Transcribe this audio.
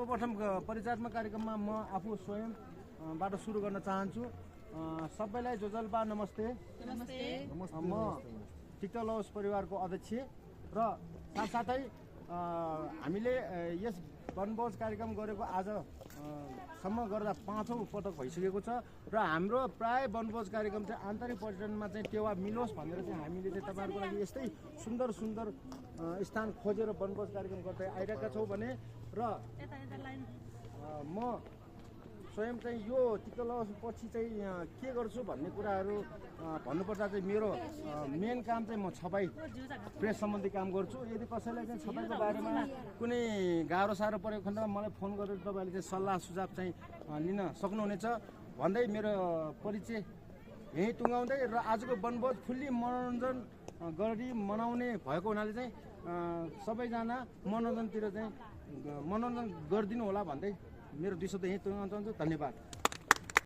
सर्वप्रथम परिचयात्मक कार्यक्रममा म आफू स्वयंबाट सुरु गर्न चाहन्छु। सबैलाई जोजल्पा नमस्ते। म टिकटक लभर्स परिवारको अध्यक्ष र साथसाथै हामीले यस वनभोज कार्यक्रम गरेको आजसम्म गर्दा 5औं पटक भइसकेको छ र हाम्रो प्राय वनभोज कार्यक्रम चाहिँ आन्तरिक पर्यटनमा चाहिँ टेवा मिलोस् भनेर चाहिँ हामीले चाहिँ तपाईँहरूको लागि यस्तै सुन्दर सुन्दर स्थान खोजेर वनभोज कार्यक्रम गर्दै आइरहेका छौँ भने र म स्वयं चाहिँ यो टिकटक लभर्स पछि चाहिँ के गर्छु भन्ने कुराहरू भन्नुपर्दा चाहिँ मेरो मेन काम चाहिँ म छपाई प्रेस सम्बन्धी काम गर्छु। यदि कसैलाई चाहिँ छपाईको बारेमा कुनै गाह्रो साह्रो परेको खण्डमा मलाई फोन गरेर तपाईँले चाहिँ सल्लाह सुझाव चाहिँ लिन सक्नुहुनेछ भन्दै मेरो परिचय यहीँ टुङ्गाउँदै र आजको वनभोज फुल्ली मनोरञ्जन गरी मनाउने भएको हुनाले चाहिँ सबैजना मनोरञ्जन गरिदिनु होला भन्दै मेरो 2 शब्द यहीँ टुङ्गाउन चाहन्छु। धन्यवाद।